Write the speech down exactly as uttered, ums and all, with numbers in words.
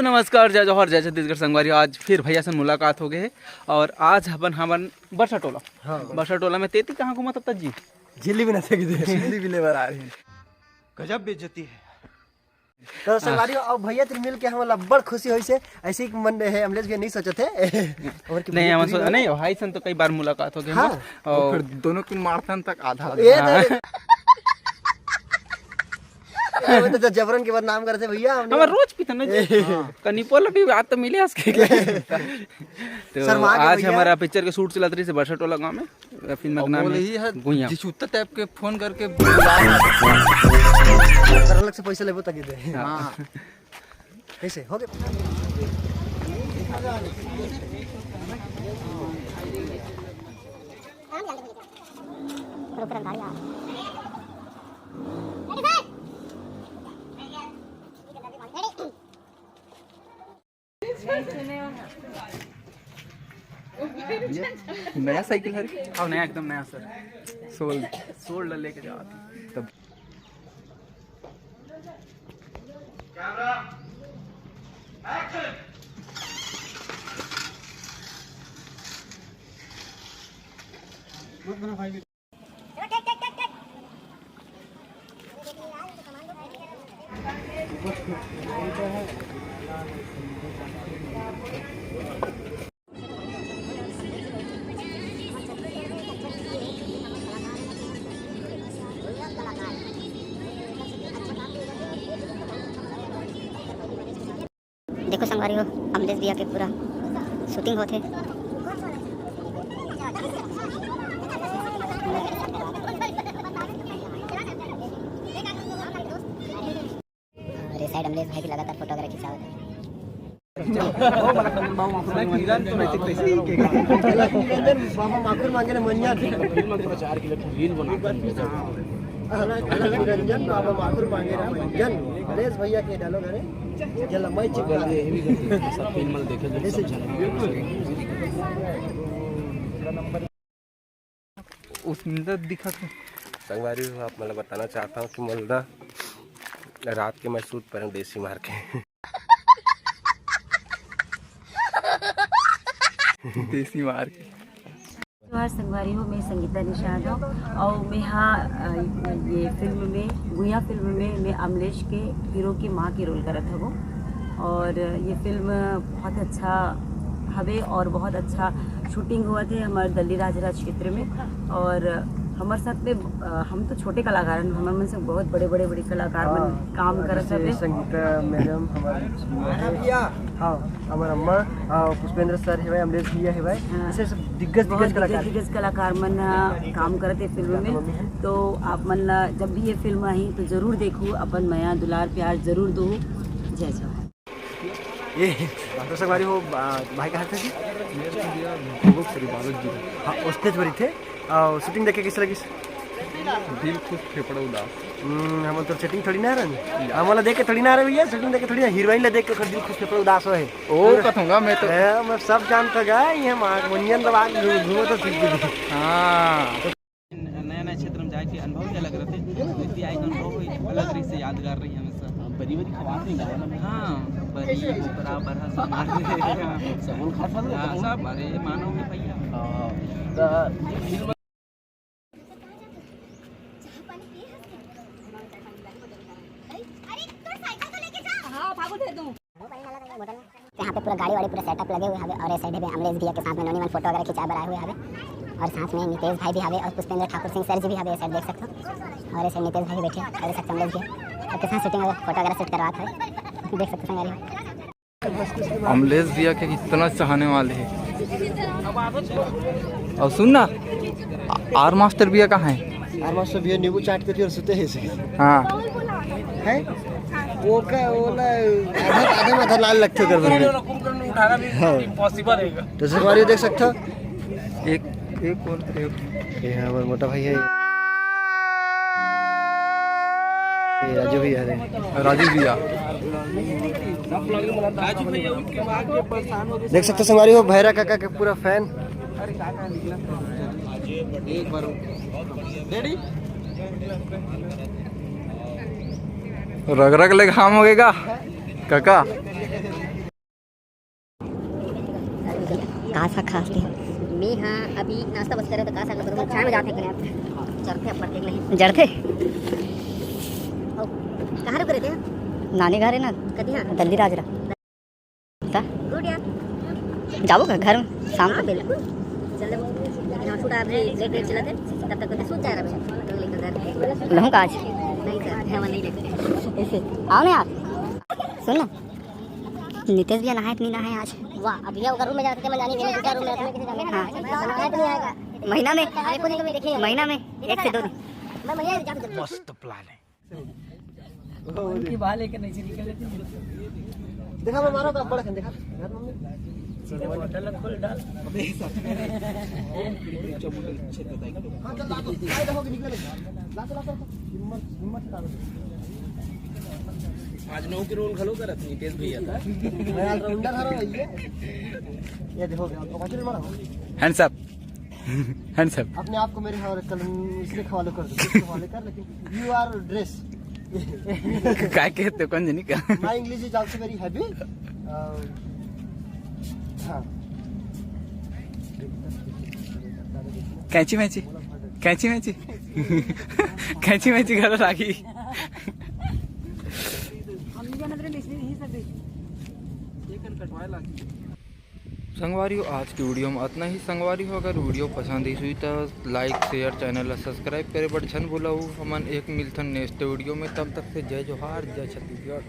नमस्कार, जय जोहार, जय छत्तीसगढ़ संगवारी। आज फिर भैया से मुलाकात हो गए हे और आज अपन हमन बरसा टोला। हाँ। बरसा टोला में तेती कहाँ घूमत हव जी? झिल्ली भी ना थे किधर। झिल्ली भी ले बर आ रहे हैं। गजब बेइज्जती है। तो संगवारी, अब भैया तेरे मिल के हमन ला बड़ खुशी होइस हे। ऐसे ही मन हे, अमलेश भैया नहीं सोचत हे। और कि नहीं, भैया हमन तेरी सोच-, नहीं, भाई सन तो कई बार मुलाकात हो गए हाँ। हमर। और और फिर दोनों के मारथन तक आधा आधा। ए, हाँ। नहीं, नहीं। ये तो जबरन के बदनाम करते भैया, हमने हमर रोज पीथन ना जी। हाँ। कनी पोला भी बात तो मिले हंस के। तो शर्मा के आज भैया। हमारा पिक्चर के शूट चलत रही से बरसा टोला गांव में। फिल्म का और नाम बोले है ही है गुइया। जिस उत्तर टाइप के फोन करके बुला। कर अलग से पैसा लेबो ताकि दे। हाँ। कैसे? हो गया? रुक, रुक, गाड़ी आ। ये नया साइकिल है रे? हाँ, नया, एकदम नया सर। सोल। सोल लेके जाओ तब। देखो संगवारी हो, अमलेश भैया के पूरा शूटिंग होथे। अरे साइड अमलेश भाई भी लगातार फोटो वगैरह खिंचावत हे। बाबा माखुर मांगे ना मंजन। रंजन बाबा माखुर मांगे ना मंजन। गणेश भैया के डालो घरे। जला मैं चिपका। सब फिल्म देखे जो सब जन। उसने तो दिखा था। संगवारी हो, आप मतलब बताना चाहता हूँ कि मोला रात के मैं सूत पड़े देसी मार के। देसी मार के। जोहार संगवारी हो, मैं संगीता निषाद हूँ और मैं हाँ, अ, ये फिल्म में, गुइया फिल्म में मैं अमलेश के हीरो की माँ के रोल करत हूँ और ये फिल्म बहुत अच्छा हवे और बहुत अच्छा शूटिंग हुआ थे हमारे दल्ली राजराज क्षेत्र में। और हमारे साथ में, अ, हम तो छोटे कलाकार हैं, हमारे मन से बहुत बड़े बड़े बड़े कलाकार मन हाँ, काम करत जैसे हवे। संगीता मैडम हमारे भैया। हाँ, हमारे अम्मा, हाँ, पुष्पेंद्र सर है भाई, अमलेश भैया है भाई, हाँ। ऐसे सब दिग्गज, बहुत दिग्गज कलाकार। दिग्गज कलाकार मन, हाँ, काम करत हे फिल्म में। तो आप मन ला जब भी ये फिल्म आही तो जरूर देखू, अपन मया दुलार प्यार जरूर दू। जय जोहार। ये दर्शक भाई हो, आ, भाई कहाँ थे जी? मेरे को दिया बहुत सारी बादल जी। हाँ, उस स्टेज पर ही थे। आ, शूटिंग देख के कैसे लगी? दिल खुश फेफड़ा उदास। हम्म, हम तो सेटिंग थोड़ी ना रहे। हम वाला देख के थोड़ी ना रहे भैया, शूटिंग देख के थोड़ी ना, हीरोइन ला देख के ओकर दिल खुश फेफड़ा उदास हो है। ओ, कथूंगा मैं तो। है, मैं सब जानता गा, ये मार मंजन दबा के घूमो तो सीख गई। हाँ। नया नया क्षेत्र में जाए के अनुभव भी अलग रहते। व्यक्ति आए के अनुभव भी अलग रही से यादगार रही हमेशा। हाँ, बरी बरी खवात नहीं गाँव में। हाँ, बरी, ओकरा, बरहा सब मार दे। सब उन खा था ना। हाँ, सब, अरे, मानव है भैया। हाँ, तो ये फिल्म यहाँ पे पूरा गाड़ी वाड़ी पूरा सेटअप लगे हुए हवे और ये साइड में अमलेश भैया के साथ में नोनी मन फोटो वगैरह खिंचाए बर आए हुए हवे और साथ में नितेश भाई भी हवे और पुष्पेंद्र ठाकुर सिंह सर जी भी हवे, ये साइड देख सकते हो। और ये साइड नितेश भाई भी बैठे और ये साइड अमलेश भैया सबके साथ शूटिंग वगैरह फोटो वगैरह शूट करवात है, देख सकते हो संगवारी। अमलेश भैया के इतना चाहने वाले हैं। और सुन ना, आर मास्टर भैया कहाँ है? आर मास्टर भैया नींबू चाट के और सुते हैं से। हाँ। है? वो का, वो ला, आधा, आधा में आधा लाल लगते कर बंदे। हाँ। तो संगवारी देख सकते हो। एक, एक कौन? एक ये हमारा मोटा भाई है। ये राजू भैया है। राजू भैया। देख सकते हो संगवारी हो, भैरा काका के पूरा फैन। रग रग ले घाम हो गएगा काका। आशा खास थी। मैं हाँ अभी नाश्ता बस करे तो का साग करूँ, चाय में जाते हैं। चलते हैं, पर देख नहीं जड़ते। कहाँ रुक रहे थे? नानी घर है ना। कति हाँ? दल्ली राजरा। गुड यार। जाबो का घर में शाम हाँ, को? बिल्कुल। चल, लेकिन हम छोटा अभी लेट लेट चलत है, तब तक तो सूत जाए रहे। तो लेकर घर। लहूँ का आज? नहीं सर, हवा नहीं लेते। ऐसे। आओ ना यार। सुन ना, नितेश भैया नहाए कि नहीं नहाए आज? वाह, अभी ओकर रूम में जाते मैं जानी नहीं, दूसरा रूम में जाते मैं कैसे जाना? हाँ। नहाए कि नहीं आएगा? महीना में, अरे, कोई नहीं, तो मैं देखिए। महीना में एक से दो दिन। मैं महीना में जाके मस्त प्लान है। उनकी बाल लेकर नहीं निकल लेते। देखा, मैं मारा था, बड़ा खन देखा। सीधे बॉटल खोल डाल। हाँ, चल, ला तो। आए, देखो कि निकले लगे। ला तो, ला तो, ला तो। हिम्मत, हिम्मत से डालो। आज नौ के रोल घलो करत नितेश भैया था। मैं ऑलराउंडर हरा भैया। ये देखो, क्या ऑपोजिट मारा हो। Hands up। Hands up। अपने आप को मेरे हवाले कर, इसके हवाले कर दो, इसके हवाले कर, लेकिन you are dress। काय कहते हो, कौन जनी का? My English is also very heavy। अ, हाँ। कैंची मैची, कैंची मैची, कैंची मैची घर लागी। संगवारी हो, आज की वीडियो में अतना ही। संगवारी हो, अगर वीडियो पसंद आइस होही त like, share, channel ला subscribe करे बर झन भूलव। हमन एक मिलथन next वीडियो में, तब तक से जय जोहार, जय छत्तीसगढ़।